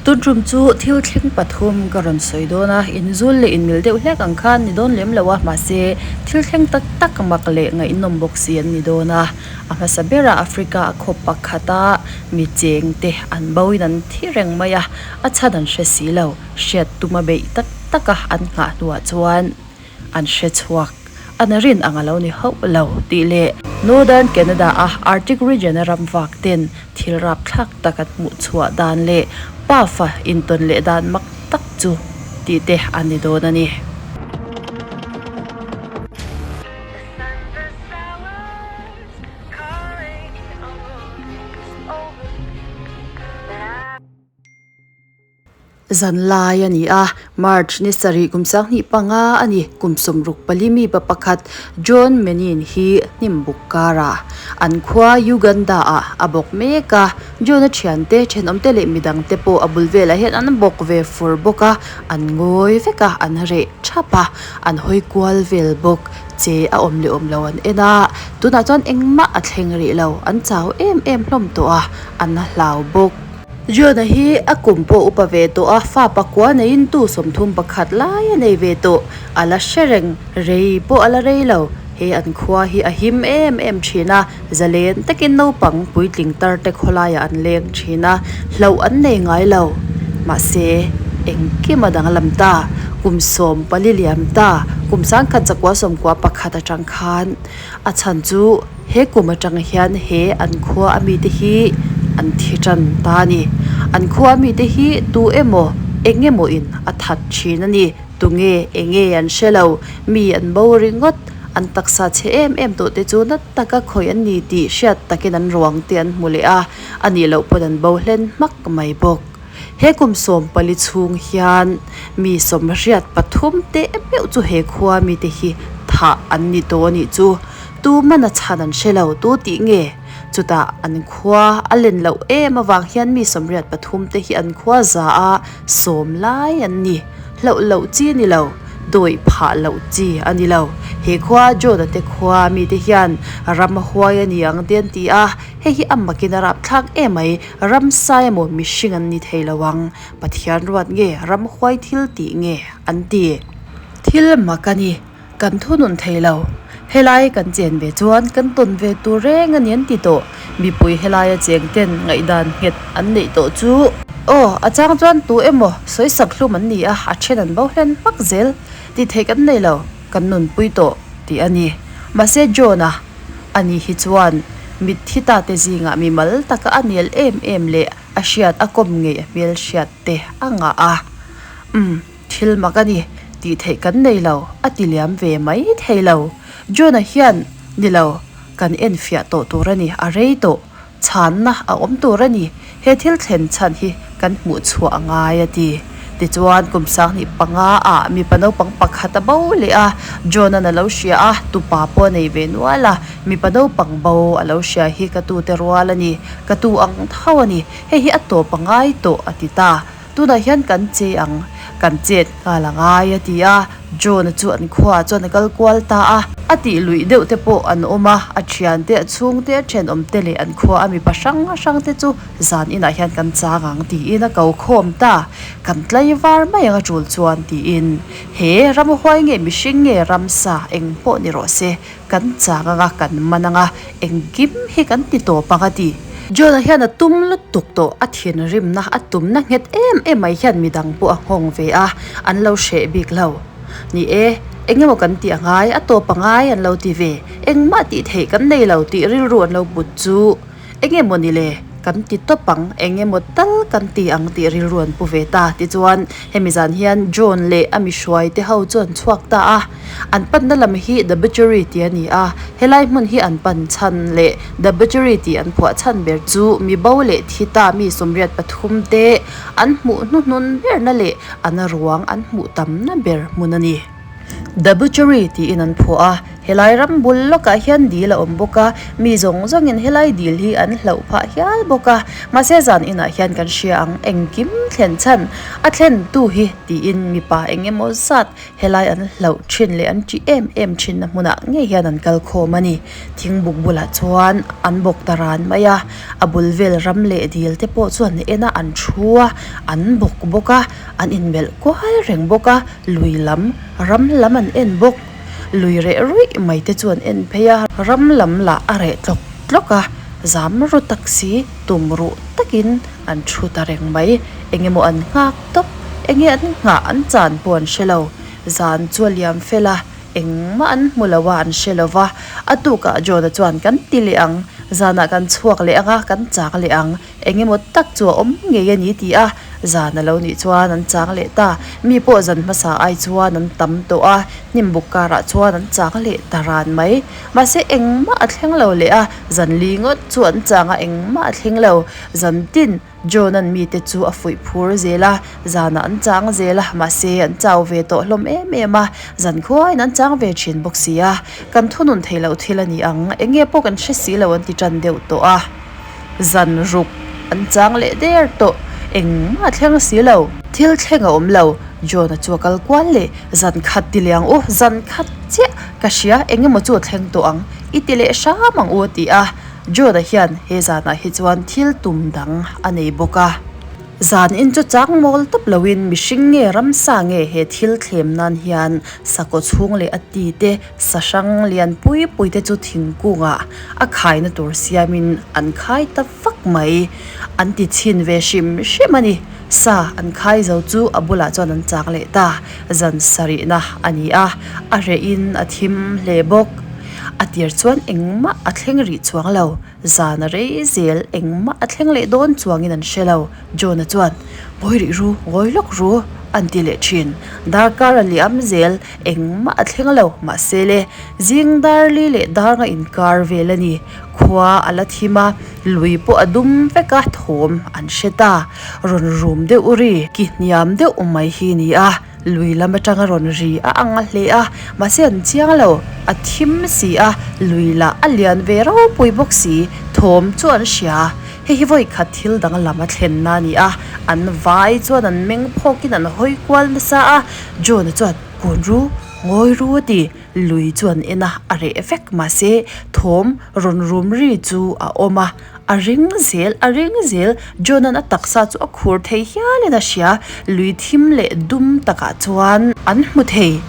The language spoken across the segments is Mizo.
Tun tum chu thil thleng pathum ka rawn sawi dawn a, inzul leh inmil deuh hlek ang khan ni dawn lem lo a, mahse thil thleng tak tak mak leh ngaihnawm bawk si an ni dawn a. A hmasa berah Africa a khaw pakhata mi cheng te an bo in an thi reng mai a, a chhan an hre si lo, hriat tuma beih tak tak a an nghah hnuah chuan an hre chhuak. An rin ang a lo ni hauh lo tih leh Northern Canada a Arctic region a ram vak ten thil rapthlak tak an hmuh chhuah dan leh pafa intawn leh dan mak tak chu tih te a ni dawn a ni. Zan lai a ni a, March ni sarih kum sanghnih panga a ni. Kum 64 mi pa pakhat John Menin hi hnim buk karah an khua Uganda ah a bawk mek a. John-a thiante, thenawmte leh midangte pawh a bul velah hian an bawk ve fur bawk a, an ngawi vek a, an reh thap a, an hawi kual vel bawk. Che a awm leh awm lo an en a, tunah chuan engmah a thleng rih lo, an chau em em hlawm tawh a, an hlau bawk. John-a hi a kum pawh upa ve tawh a, fa pakua neiin tu 31 lai a nei ve tawh. A la hre reng, rei pawh a la rei lo. He an khua hi a him em em thin a, zalen takin naupang puitling tar te khawlaiah an leng thin a, hlauh an nei ngai lo. Mahse, engkim a danglam ta, kum 14 liam ta, kum 1991 atang khan a chhan chu, He kum atang hian he an khua a mite hi an thi tan ta a ni. An khua a mite hi tu emaw eng emaw in a that thin a ni. Tunge enge an hre lo, mi an bo ringawt, an taksa chhe em em tawh te chu na taka khawih an ni tih hriat takin an ruang te an hmu leh a, a nih loh pawn an bo hlen hmak mai bawk. He kum 14 chhung hian mi 83 teh meuh chu he khua mite hi thah an ni tawh a nih chu. Tu mana chhan an hre lo, tu tih nge? Chutah an khua a len loh em avang hian mi 83 te hi an khua za a sawm lai an ni. Hlauh loh chi a ni lo, dawih phah loh chi a ni lo. He khua Jonah te khua mite hian ram a huai a ni ang te an ti a, hei hi a makin a rapthlak emai, ramsa emaw mihring an ni thei lo ang, Pathian ruat nge ramhuai thil tih nge an ti. Thil mak a ni. Kan thunun thei lo. Helai kan chen ve chuan kan tawn ve tur reng a ni an ti tawh. Mipui helaia cheng ten ngaihdan nghet an neih tawh chu. Aw, a chang chuan tu emaw sawisak hlum an ni a, a then an bo hlen hmak zel. Tih theih kan nei lo, kan nunpui tawh tih a ni. Mahse John-a a ni hi chuan mitthi ta te zingah mimal taka a nel em em leh a hriat a kawm ngei a hmel hriat te a ngah a. Umm. Thil mak a ni, tih theih kan nei lo, a ti liam ve mai thei lo. John-a hian, Ni lo, kan enfiah tawh tur a ni, a rei tawh. Chhanna a awm tur a ni, he thil thlen chhan hi kan hmuh chhuah a ngai, a ti. Tichuan, kum 15 ah mipa naupang pakhat a bo leh a, John-a'n a lo hria a, tupa pawh a nei ve nual a, mipa naupang bo a lo hria hi ka tute rual a ni, ka tu ang tho a ni, hei hi a tawp a ngai tawh, a ti ta. Tunah hian kan che ang, kan chet nghal a ngai a ti a, John-a chu an khuaah chuan a kal kual ta a. A tih luih deuh te pawh an awm a, a thiante, a chhungte, a thenawm te leh an khua a mipa hrang hrang te chu zan inah hian kan chang ang tiin a ko khawm ta. Kan tlai var mai ang a tul chuan tiin he ramhuai nge mihring nge ramsa eng pawh ni rawh se Kan chang anga kan man anga engkim hi kan ti tawp ang a ti. John-a hian a tum lutuk tawh, a thinrimna a tumna nghet em em mai hian midang pawh a nghawng ve a, an lo hreh bik lo. Ni e, eng emaw kan tih a ngai, a tawp a ngai an lo ti ve, engmah tih theih kan nei lo tih rilru an lo put chu. Eng emaw ni le, kan ti tawp ang, eng emaw tal kan ti ang tih rilru an pu ve ta. Tichuan, hemi zan hian John leh a mihruai te ho chu an chhuak ta a. An panna lam hi The Butchery tih a ni a, helai hmun hi an pan chhan leh The Butchery tih an phuah chhan ber chu mi bo leh thi ta mi 83 te an hmuh hnuhnun berna leh an ruang an hmuh tamna ber hmun a ni. The Butchery tiin an phuah a. Helai ram bul lawkah hian dil a awm bawk a, mi zawng zawngin helai dil hi an hlauh phah hial bawk a. Mahse zan inah hian kan hria ang engkim thlen chhan a thlen tu hi tiin mipa eng emaw zat helai an hlauh thin leh an ṭih em em thinna hmunah ngei hian an kal khawm a ni. Thingbuk bulah chuan an bawk ta ran mai a, a bul vel ram leh dil te pawh chuan en a an thu a, an bawk bawk a, an inmelh kual reng bawk a, lui lam ram lam an en bawk. Lui reh ruih mai te chu an en phei a, ram lam lah a reh tlawk tlawk a, zam ru tak si tum ruh takin an thu ta reng mai. Eng emaw an nghak tawp, enge an nghah an chan pawh an hre lo. Zan chu a liam fel a, engmah an hmu lo a an hre lo va. A tukah John-a chuan kan ti leh ang, zanah kan chhuak leh ang a, kan chak leh ang. Eng emaw tak chu a awm ngei a ni ti a, zan a lo nih chuan an chang leh ta. Mi pawh zan hmasa ai chuan an tam tawh a, hnim buk karah chuan an chang leh ta ran mai. Mahse engmah a thleng lo leh a, zan li ngawt chu an chang a engmah a thleng lo. Zan tin John-a'n mite chu a fuih phur zel a, zanah an chang zel a, mahse an chau ve tawh hlawm em em a, zan khuaiin an chang ve thin bawk si a. Kan thunun theih loh thil a ni ang, eng nge pawh kan hre si lo an ti tan deuh tawh a. Zan ruk an chang leh der tawh, engmah a thleng si lo. Thil thleng a awm lo, John-a chu a kal kual leh, Zan khat ti leh ang u, zan khat chiah ka hria, eng emaw chu a thleng tawh ang, i ti leh hram ang u a ti a. John-a hian he zanah hi chuan thil tum dang a nei bawk a. Zan in chu chang mawl tawp loin mihring nge ramsa nge he thil thlem nan hian sakaw chhung leh a ti te sa hrang lian pui pui te chu thingkungah a khaina tur siamin an khai ta vak mai. An ti chhin ve hrim hrim a ni. Sa an khai zo chu a bulah chuan an chak leh ta. Zan sarihna a ni a, a rehin a thim hle bawk. A tir chuan engmah a thleng rih chuang lo. Zan a rei zel engmah a thleng leh dawn chuangin an hre lo. John-a chuan, Ngawi rih ru, ngawi lawk ru, an ti leh thin. Darkar a liam zel, engmah a thleng lo, mahse le, zing dar li leh dar nga inkar vel a ni. Khua a la thim a, lui pawh a dum vek a, thawm an hre ta. Rawn rum deuh ri, ki hniam deuh mai hi ni a. Lui lam atanga rawn ri a ang a hle a, mahse an chiang lo, a thim si a, lui lah a lian ve ropui bawk si, thawm chu an hria. Hei hi vawi khat thil dang lam a thlenna a ni a, an vai chuan an meng phawkin an hawi kual nasa a, John-a chuan, Kun ru, ngawi ru a ti, lui chu an en a, a reh vek mahse thawm rawn rum ri chu a awm a. A ring zel, a ring zel, John-a'n a taksa chu a khur thei hialin a hria, lui thim leh dum takah chuan an hmu thei,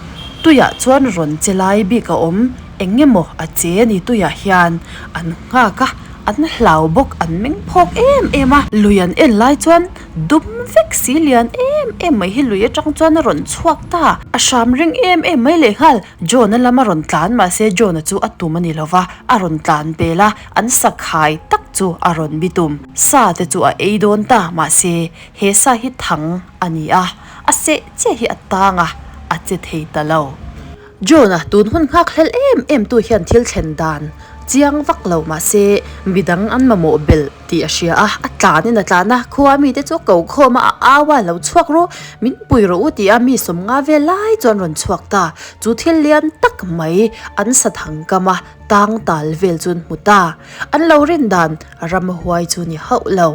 tuiah chuan rawn che lai bik a awm, eng emaw a che a ni tuiah hian an nghak a, an hlau bawk, an meng phawk em em a, lui an en lai chuan dum vek si lian em em mai hi lui atang chuan a rawn chhuak ta, a hram ring em em mai lehnghal, John-a lama rawn tlan mahse John-a chu a tum a ni lova, a rawn tlan pel a. An sakhai tak chu a rawn bitum. Sa te chu a ei dawn ta, mahse he sa hi thang a ni a, a seh chiah hi a tang a, a che thei ta lo. John-a tun hun nghak hlel em em tu hian thil thlen dan chiang vak lo mahse midang an mamawh belh tih a hria a, a tlanin a tlan a, khua mite chu a ko khawm a, a au a, lo chhuak rawh, min pui rawh u tih a mi sawmnga vel lai chuan rawn chhuak ta. Chu thil lian tak mai an sa thang kam a. Tang tal vel chu an hmu ta. An lo rin dan ramhuai chu ni hauh lo.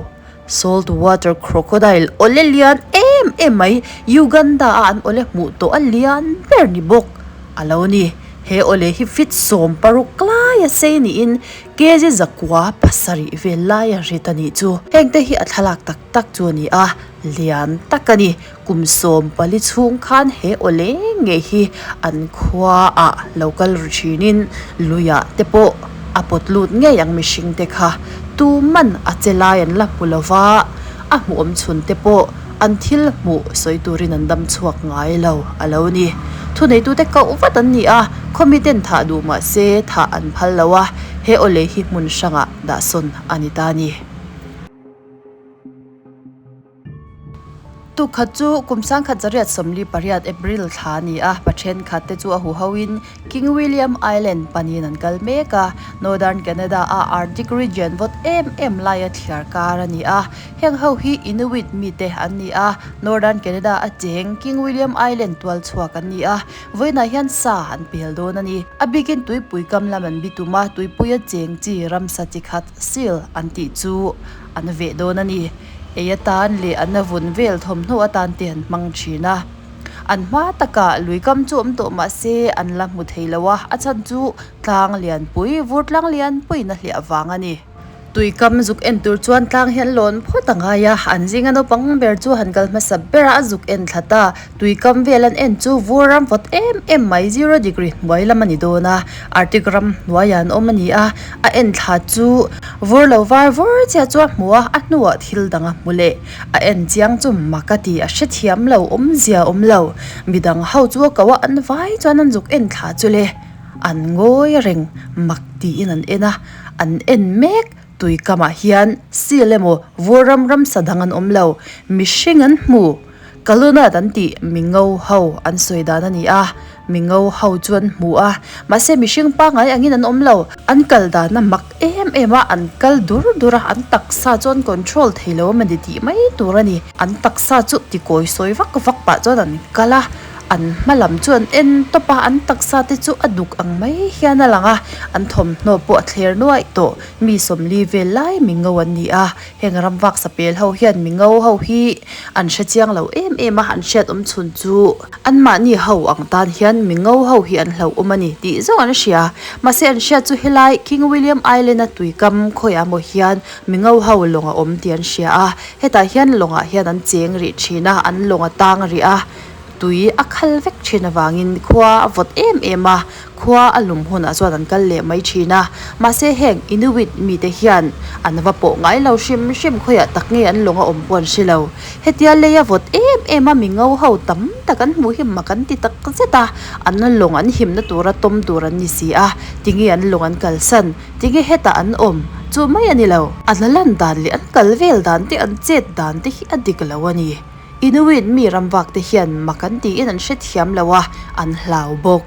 Salt water crocodile awle lian em em mai Uganda a an awle hmuh tawh a lian ber ni bawk a lo ni. He awle hi feet 16 lai a sei niin kg zakua pasarih vel lai a rit a nih chu. Hengte hi a thlalak tak tak chu a ni a, lian tak a ni. Kum 14 chhung khan he awle ngei hi an khua ah lo kal ru thinin luiah te pawh a pawt lut ngei ang mihring te kha tuman a che lai an la hmu lova, a hmuhawm chhun te pawh an thil hmuh sawi turin an dam chhuak ngai lo a lo ni. Thuneitute koh vat an ni a, khawmi ten thah duh mah se thah an phal lo a, he awle hi hmun hrangah dahsawn a ni ta a ni. Tukkhat chu kum 1848 April thla a ni a, pa thenkhat te chu a huhoin King William Island panin an kal mek a, Northern Canada a Arctic region vawt em em laia thliar kar a ni a. Heng ho hi Inuit mite an ni a, Northern Canada a cheng King William Island tual chhuak an ni a, vawiinah hian sa an pel dawn a ni. A bikin tuipui kam lam an bitum a, tuipuia cheng chi ramsa chi khat seal an tih chu an veh dawn a ni. Ei atan leh an vun vel thawmhnaw atan te an hmang thin a. An hma takah lui kam chu awm tawh mah se an la hmu thei lo a, a chhan chu tlang lianpui, vur tlang lianpuiin a hliah vang a ni. Tui kam zuk en tur chuan tlang hi an lawn phawt a ngai a, an zinga naupang ber chu han kal hmasa ber a, a zuk en thla ta. Tui kam vel an en chu vur ram vawt em em mai, zero degree hnuai lam a ni dawn a, Arctic ram hnuaiah an awm a ni a, a en thla chu vur lo var vur chiah chu a hmu a, a hnuah thil dang a hmu leh. A en chiang chu mak a ti, a hrethiam lo, awmzia awm lo. Midang ho chu a ko a, an vai chuan an zuk en thla chu le. An ngawi reng, mak tiin an en a, an en mek. Tui kamah hian seal emaw vur ram ramsa dang an awm lo, mihring an hmu. Kalunat an tih mingo ho an sawi dan a ni a, mingo ho chu an hmu a, mahse mihring pangngai angin an awm lo. An kal dan a mak em em a, an kal dur dur a, an taksa chu an control thei lo a mawni tih mai tur a ni. An taksa chu tikawi sawi vak vak pah chuan an kal a, an hma lam chu an en tawp a, an taksa te chu a duk ang mai hian a lang a, an thawmhnaw pawh a thler nuaih tawh. Mi sawmli vel lai mingo an ni a, heng ram vak sapel ho hian mingo ho hi an hre chiang lo em em a, an hriat awm chhun chu anmahni ho ang tan hian mingo ho hi an hlauhawm a ni tih zawng an hria. Mahse an hriat chu helai King William Island a tuikam khawiah maw hian mingo ho lawng a awm tih an hria a, hetah hian lawngah hian an cheng rih thin a, an lawng a tang rih a. Tui a khal vek thin avangin khua a vawt em em a, khua a lum hunah chuan an kal leh mai thin a. Mahse heng Inuit mite hian an va pawh ngai lo hrim hrim khawiah tak nge an lawng a awm pawh an hre lo. Hetia lei a vawt em em a mi ngo ho tam tak an hmuh hi mak an ti tak zet a, an lawng an himna tura tawm tur an ni si a, tinge an lawng an kalsan, tinge hetah an awm, chu mai a ni lo. An lan dan leh an kal vel dan te an chet dan te hi a dik lo a ni. Inuit mi ramvak te hian mak an tiin an hrethiam lo a, an hlau bawk.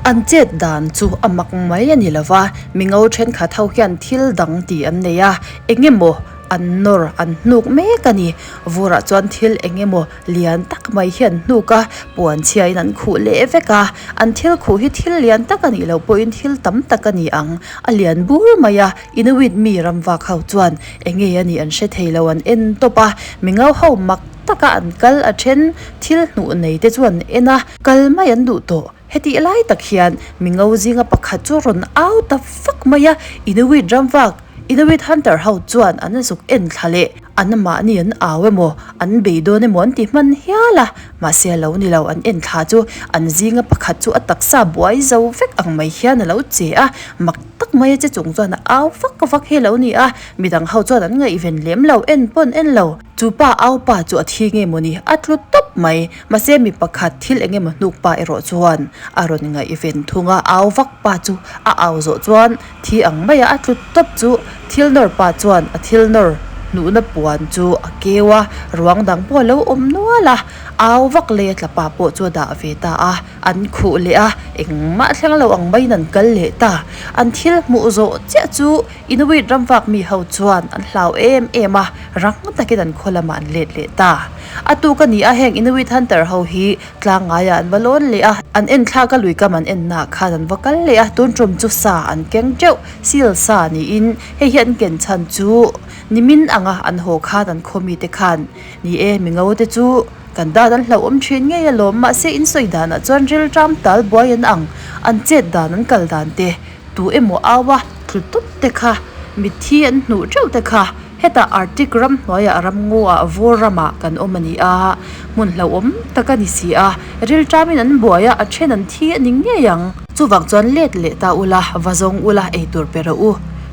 An chet dan chu a mak mai a ni lo va, mi ngo thenkhat ho hian thil dang tih an nei a, eng emaw an nawr an hnuk mek a ni. Vurah chuan thil eng emaw lian tak mai hi an hnuk a, puan chhiain an khuh leh vek a, an thil khuh hi thil lian tak a nih loh pawhin thil tam tak a ni ang, a lian bur mai a. Inuit mi ramvak ho chuan eng nge a nih an hre thei lo an en tawp a, mi ngau ho mak taka an kal a then thil hnuh nei te chu an en a, kal mai an duh tawh. Hetih lai tak hian mi ngau zinga pakhat chu rawn au ta vak mai a, Inuit ramvak, Inuit hunter ho chuan an zuk en thla leh an mahni an au emaw an bei dawn emaw an ti hman hial a, mahse a lo ni lo an en thla chu an zinga pakhat chu a taksa buai zo vek ang mai hian a lo che a, mak tak mai a che chung chuan a au vak vak hi a lo ni a, midang ho chuan an ngaihven lem lo, en pawn en lo. Chu pa au pa chu a thi nge mawni a tlu tawp mai, mahse mi pakhat thil eng emaw hnuk pa erawh chuan a rawn ngaihven thung a, au vak pa chu a au zawh chuan thi ang maia a tlu tawp chu thil nawr pa chuan a thil nawr hnuhna puan chu a keu a, ruang dang pawh a lo awm nual a, au vak lei a tla pa pawh chu a dah ve ta a. An khuh leh a, engmah thleng lo ang maiin an kal leh ta. An thil hmuh zawh chiah chu Inuit ramvak mi ho chuan an hlau em em a, rang takin an khaw lamah an let leh ta. A tuk a ni a, heng Inuit hunter ho hi tlang ngaiah an va lawn leh a, an en thlak a lui kam an en naah khan an va kal leh a, tun tum chu sa an keng teuh, seal sa niin hei hi an ken chhan chu nimin anga an haw khan an khaw mite khan ni e, mingo te chu. Kan dan an hlauhawm thin ngei alawm, mahse in sawi danah chuan rilṭam tal buai an ang, an chet dan an kal dan te, tu emaw au a tlu tup te kha, mitthi an hnuh teuh te kha, hetah Arctic ram hnuaiah ramngaw ah vur ramah kan awm a ni a, hmun hlauhawm tak a ni si a, rilṭamin an buai a, a then an thi a ni ngei ang. Chuvang chuan let leh ta ula, va zawng ula, eitur pe rawh u.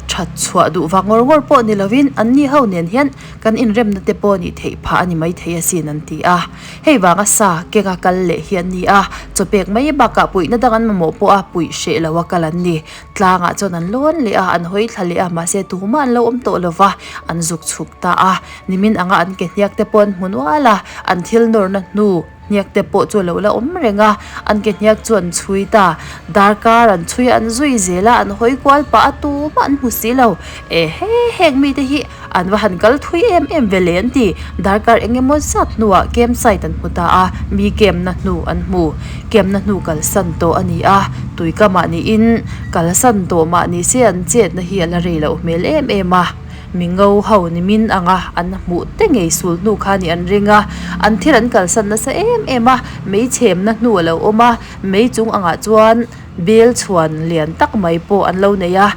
That chhuah duh vak ngawr ngawr pawh ni lovin anni ho nen hian kan inremna te pawh nih theih phah a ni maithei asin an ti a. Hei vanga sa kenga kal leh hi an ni a, chaw pek mai bakah puihna dang an mamawh pawh a puih hreh lo a kal an ni. Tlangah chuan an lawn leh a, an hawi thla leh a, mahse tumah an lo awm tawh lo va, an zuk chhuk ta a. Nimin anga an ke hniak te pawh an hmu nual a, an thil nawrna hnu hniak te pawh chu a lo la awm reng a, an ke hniak chu an chhui ta. Darkar an chhui a, an zui zel a, an hawi kual pah a, tumah an hmu si lo. E he heng mite hi an va han kal thui em em ve le an ti. Darkar eng emaw zat hnuah camp site an hmu ta a, mi camp na hnu an hmu. Camp na hnu kalsan tawh a ni a, tuikamah niin kalsan tawh mah ni se an chetna hi a la rei loh hmel em em a. Mi ngo ho ni min ang a, an hmuh te ngei sul hnu kha nih an ring a, an thil an kalsan nasa em em a, mei chhemna hnu a lo awm a, mei chung angah chuan bel chhuan lian tak mai pawh an lo nei a.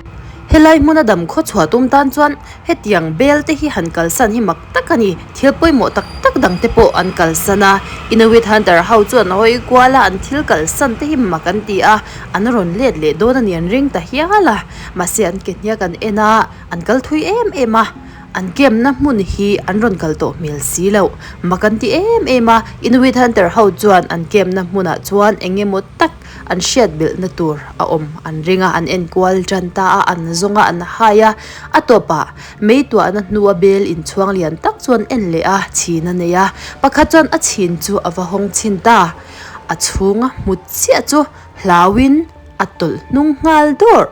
Helai hmuna dam khaw chhuah tum tan chuan hetiang bel te hi han kalsan hi mak tak a ni, thil pawimawh tak tak dang te pawh an kalsan a, Inuit hunter ho chu an hawi kual a, an thil kalsan te hi mak an ti a, an rawn let leh dawn a ni an ring ta hial a, mahse an ke hniak an en a. An kal thui em em a, an camp-na hmun hi an rawn kal tawh hmel si loh. Mak an ti em em a, Inuit hunter ho chuan an camp-na hmunah chuan eng emaw tak an hriat belhna tur a awm an ring a, an enkual tan ta a, an zawng a, an hai a. A tawpah mei tuahna hnua bel inchhuang lian tak chu an en leh a, chhin a nei a, pakhat chuan a chhin chu a va hawng chhin ta. A chhunga hmu chiah chu hlauin a tawlh hnung nghal dawrh.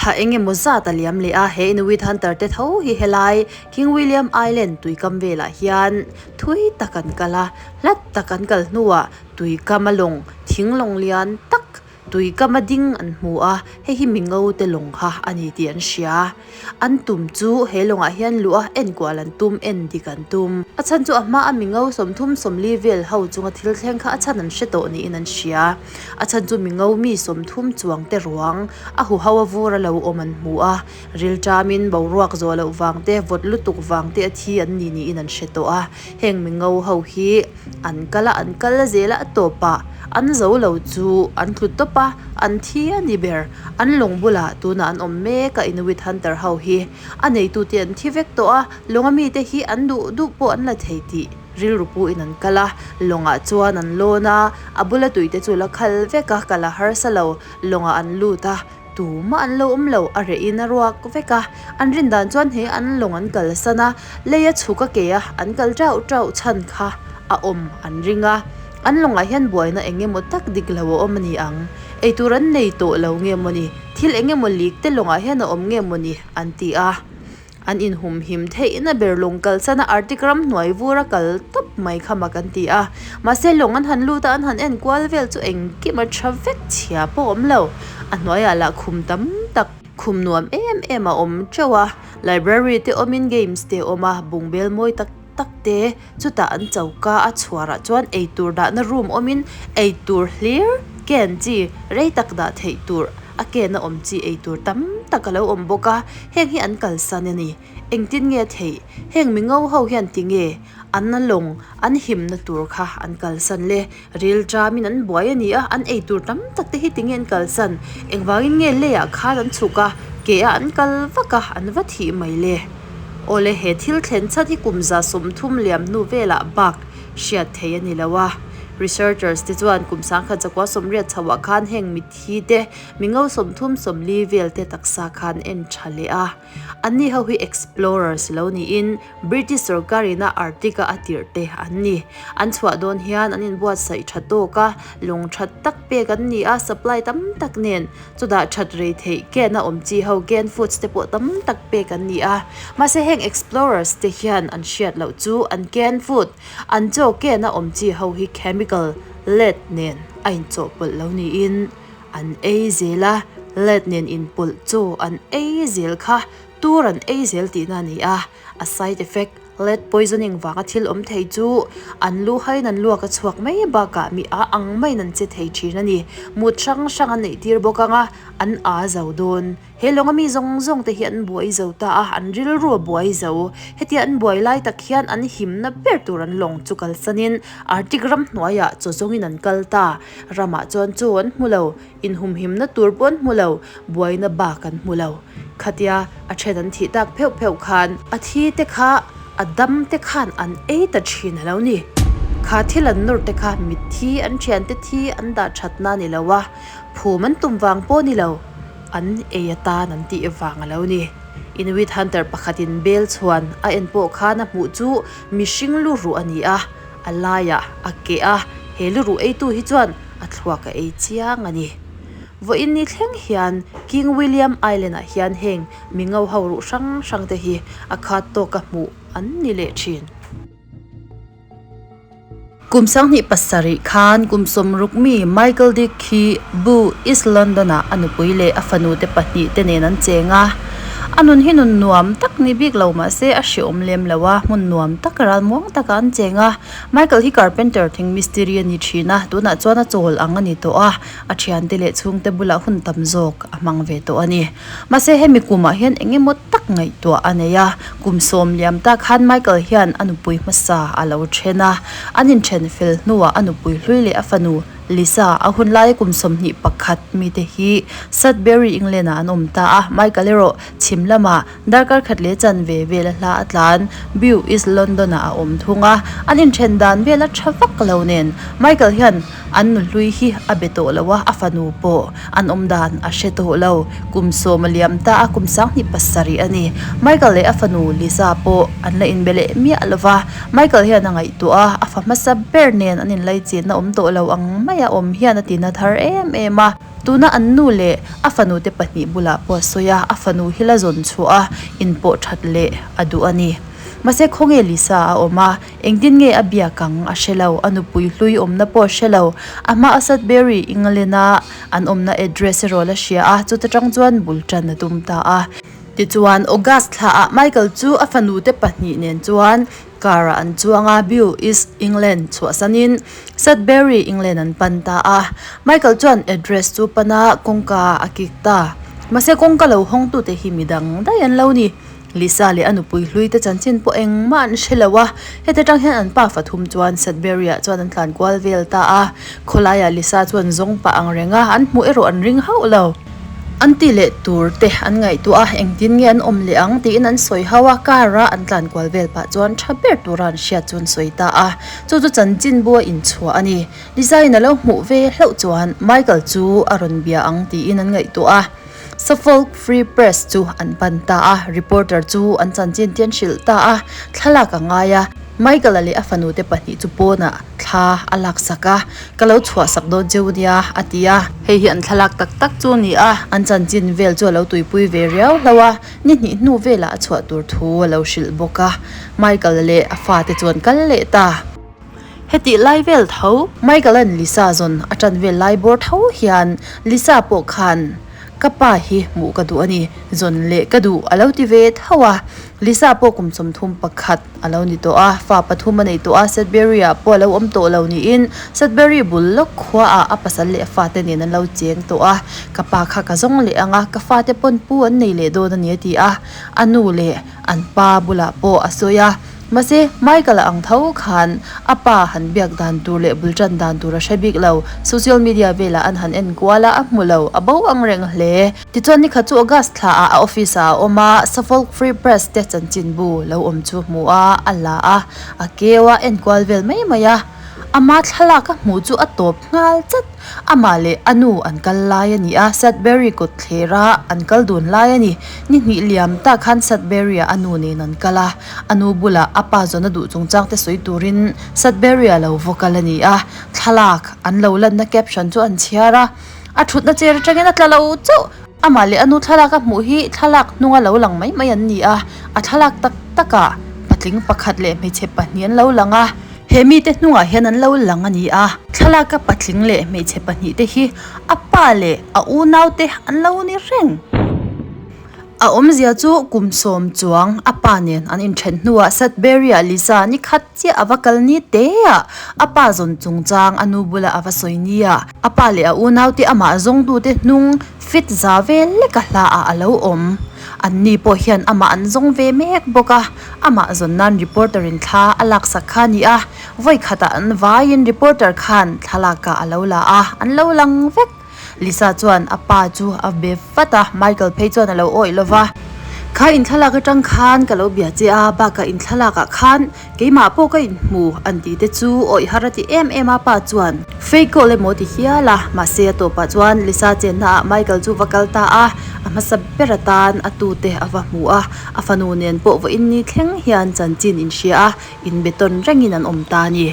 Thla eng emaw zat a liam leh a, he Inuit hunter te tho hi helai King William Island tuikam velah hian thui tak an kal a, hlat tak an kal hnuah tuikam a lawng thing lawng lian tak tuikam a ding an hmu a, hei hi mi ngo te lawng kha a ni tih an hria. An tum chu he lawngah hian luh a enkual an tum, en dik an tum. A chhan chu a hma a mingo 30 40 vel ho chunga thil thleng kha a chhan an hre tawh niin an hria. A chhan chu mingo mi 30 chuang te ruang a huho a vur a lo awm an hmu a, rilṭamin boruak zawh loh vang te, vawt lutuk vang te a thi an ni niin an hre tawh a. Heng mingo ho hi an kal a, an kal zel a, a tawpah an zo lo chu an tlu tawp a, an thi a ni ber. An lawng bulah tunah an awm mek a, Inuit hunter ho hi a neitute an thi vek tawh a, lawnga mite hi an duh duh pawh an la thei tih rilru puin an kal a, lawngah chuan an lawn a, a bula tuite chu la khal vek a, kal a harsa lo, lawngah an lut a. Tumah an lo awm lo, a reh in a ruak vek a. An rin dan chuan he an lawng an kalsan a, lei a chhuk a ke a, an kal tauh tauh chhan kha a awm an ring a. An lawngah hian buaina eng emaw tak dik lo a awm a ni ang. Eitur an nei tawh lo nge maw ni, thil eng emaw lik te lawngah hian a awm nge maw ni an ti a. An inhumhim theihna ber lawng kalsan a Arctic ram hnuai vur a kal tawp mai kha mak an ti a. Mahse lawng an han lut a, an han en kual vel chu engkim a tha vek chhia pawh a awm lo. A hnuaiah lah khum tam tak, khum nuam em em a awm teuh a, library te awmin games te a awm a, bungbel mawi tak tak te chutah an choka a chhuarah chuan eitur dahna room awmin eitur hlir ken chi rei tak dah theih tur a ken a awm chi eitur tam tak a lo awm bawk a heng hi an kalsan a ni engtin nge theih heng mi ngo ho hian tinge an lawng an himna tur kha an kalsan le ril ṭamin an buai a ni a an eitur tam tak te hi tinge an kalsan engvangin nge leiah khan an chhuk a ke a an kal vak a an va thih mai le. Awle he thil thlen chhan hi kum 30 liam hnu velah bak hriat theih a ni lo a. Researchers te chuan kum 1980 chhoah khan heng mitthi te mingo 30 40 vel te taksa khan en tha leh a. Anni ho hi explorers lo niin British sorkar ina Arctic a a tirh te an ni. An chhuah dawn hian an inbuatsaih tha tawk a, lawng tha tak pek an ni a, supply tam tak nen. Chutah that rei theih ken a awm chi ho canned foods te pawh tam tak pek an ni a. Mahse heng explorers te hian an hriat loh chu an canned food, an chaw ken a awm chi ho hi chemical, lead nen a inchawhpawlh lo niin an ei zel a, lead nen inpawlh chaw an ei zel kha tur an ei zel tihna a ni a, a side effect. Lead poisoning vanga thil awm thei chu an lu haiin an luak a chhuak mai bakah mi a ang maiin an che thei thin a ni. Mut hrang hrang an neih tir bawk ang a, an aa zo dawn. He lawnga mi zawng zawng te hi an buai zo ta a, an rilru a buai zo. Hetia an buai lai tak hian an himna ber tur an lawng chu kalsanin Arctic ram hnuaiah chaw zawngin an kal ta. Ramah chuan chaw an hmu lo, inhumhimna tur pawh an hmu lo, buaina bak an hmu lo. Khatia a then an thih tak pheuh pheuh khan a thi te kha a dam te khan an ei ta thin a lo ni. Kha thil an nawr te kha mitthi an thiante thi an dah thatna a ni lo a, phum an tum vang pawh a ni lo. An ei atan an tih vang a lo ni. Inuit hunter pakhatin bel chhuan a en pawh khan a hmuh chu mihring lu ruh a ni a, a laiah a keh a, he lu ruh eitu hi chuan a thluak a ei chiang a ni. Vawiin ni thleng hian King William Island ah hian heng mi ngo ho ruh hrang hrang te hi a khat tawka hmuh an ni leh thin. Kum 2007 khan kum 60 mi Michael Dick hi Bu, East London-ah a nupui leh a fanute pahnihte nen an cheng a. A nun hi nun nuam tak ni bik lo mah se a hreawm lem lo a, hmun nuam tak ralmuang takah an cheng a. Michael hi carpenter thing mistiri a ni thin a, tunah chuan a chawl ang a ni tawh a, a thiante leh chhungte bulah hun tam zawk a hmang ve tawh a ni. Mahse hemi kumah hian eng emaw tak ngaihtuah a nei a, kum sawm liam ta khan Michael hian a nupui hmasa a lo then a, an inthen fel hnuah a nupui hlui leh a fanu Lisa a hun laia kum 21 mite hi Sudbury, England ah an awm ta a, Michael erawh chhim lamah darkar khat leh chanve vel a hla a tlan, Bew, East London ah a awm thung a, an inthen dan vel a tha vak lo nen Michael hian An nuhlui hi a be tawh lo a, a fanu pawh an awm dan a hre tawh lo. Kum sawm a liam ta a, kum 27 a ni. Michael leh a fanu Lisa pawh an la inbe leh miah lo va. Michael hian a ngaihtuah a, a fa hmasa ber nen an inlaichinna awm tawh lo ang maia awm hian a tina thar em em a. Tuna an nu leh a fanute pahnih bulah pawh a sawi a, a fanu hi la zawn chhuah a, inpawh that leh a duh a ni. Mahse khawnge Lisa a awm a, Engtin nge a biak ang a hre lo, a nupui hlui awmna pawh a hre lo. A hma a Sudbury, England a an awmna address erawh la hria a, chuta tang chuan bul tan a tum ta a. Tichuan, August thla ah Michael chu a fanu te pahnih nen chuan car ah an chuang a, Bew, East England chhuahsanin Sudbury, England an pan ta a. Michael chuan address chu pan a, kawngka a kik ta. Mahse kawngka lo hawngtute hi midang daih an lo ni. Lisa leh a nupui hlui te chanchin pawh engmah an hre lo a, heti tang hian an pa fathum chuan Sudbury-ah chuan an tlan kual vel ta a, khawlaiah Lisa chuan zawng pah ang reng a, an hmuh erawh an ring hauh lo. An ti leh tur te an ngaihtuah a, engtin nge an awm leh ang tiin an sawi hauh a, car-a an tlan kual vel pah chuan tha ber tura an hriat chu an sawi ta a, chu chu chanchinbu a inchhuah a ni. Lisa-in a lo hmuh ve hlauh chuan Michael chu a rawn bia ang tiin an ngaihtuah a. Suffolk Free Press chu an pan ta a, reporter chu an chanchin te an hrilh ta a, thlalak a ngai a, Michael-a leh a fanute pahnih chu pawnah thla a laksak a, Ka lo chhuahsak dawn cheu nia, a ti a. Hei hi an thlalak tak tak chu a ni a, an chanchin vel chu a lo tuipui ve riau hlauh a, ni hnih hnu velah a chhuah tur thu a lo hrilh bawk a, Michael-a leh a fate chu an kal leh ta. Hetih lai vel tho, Michael-a'n Lisa zawn a ṭan vel lai bawr tho hian Lisa pawh khan Ka pa hi hmuh ka duh a ni, zawn leh ka duh a lo ti ve tho a. Lisa pawh kum 31 a lo ni tawh a, fa pathum a nei tawh a, Sudbury-ah pawh a lo awm tawh lo niin Sudbury bul lawk khuaah a pasal leh a fate nen an lo cheng tawh a. Ka pa kha ka zawng leh ang a, ka fate pawn pu an nei leh dawn a ni a ti a, a nu leh an pa bulah pawh a sawi a. Mahse, Michael-a ang tho khan a pa han biak dan tur leh bul tan dan tur a hre bik lo. Social media velah an han en kual a, a hmu lo, a bo ang reng hle. Tichuan nikhat chu August thla ah a office ah a awm a, Suffolk Free Press te chanchinbu lo awm chu hmu a, a la a, a keu a, en kual vel mai mai a. Ama thlalak a hmuh chu a tawp nghal chat. Amah leh a nu an kal lai a ni a, Sudbury kawt thlera an kal dun lai a ni. Ni hnih liam tak khan Sudbury-ah a nu nen an kal a, a nu bulah a pa zawn a duh chungchang te sawi turin Sudbury-ah lo va kal a ni a, thlalak an lo lanna caption chu an chhiar a, a thutna chair atangin a tla lo chauh. Amah leh a nu thlalak a hmuh hi thlalak hnunga lo lang mai mai an ni a, a thlalak tak takah patling pakhat leh hmeichhe pahnih an lo lang a. He mite hnungah hian an lo lang a ni a, thlalaka patling leh hmeichhe pahnihte hi a pa leh a unaute an lo ni reng. A awmzia chu kum sawm chuang a pa nen an inthen hnuah Sudbury-ah Lisa ni khat chiah a va kal ni te a, a pa zawn chungchang a nu bulah a va sawi ni a, a pa leh a unaute amah zawngtute hnung fit za vel lek a hla ah a lo awm. Anni pawh hian amah an zawng ve mek bawk a, amah zawn nan reporter in thla a laksak kha a ni a, vawi khatah an vaiin reporter khan thlalakah a lo la a, an lo lang vek. Lisa chuan a pa chu a be vat a, Michael phei chuan a lo awih lo va. Kha inthlalak atang khan ka lo bia che a, bakah inthlalakah khan keimah pawh ka inhmu an tih te chu awih har a ti em em a pa chuan fake call emaw ti hial a, mahse a tawpah chuan Lisa chenna ah Michael chu va kal ta a, a hmasa ber atan a tute a va hmu a, a fanu nen pawh vawiin ni thleng hian chanchin inhria a, inbetawn rengin an awm ta a ni.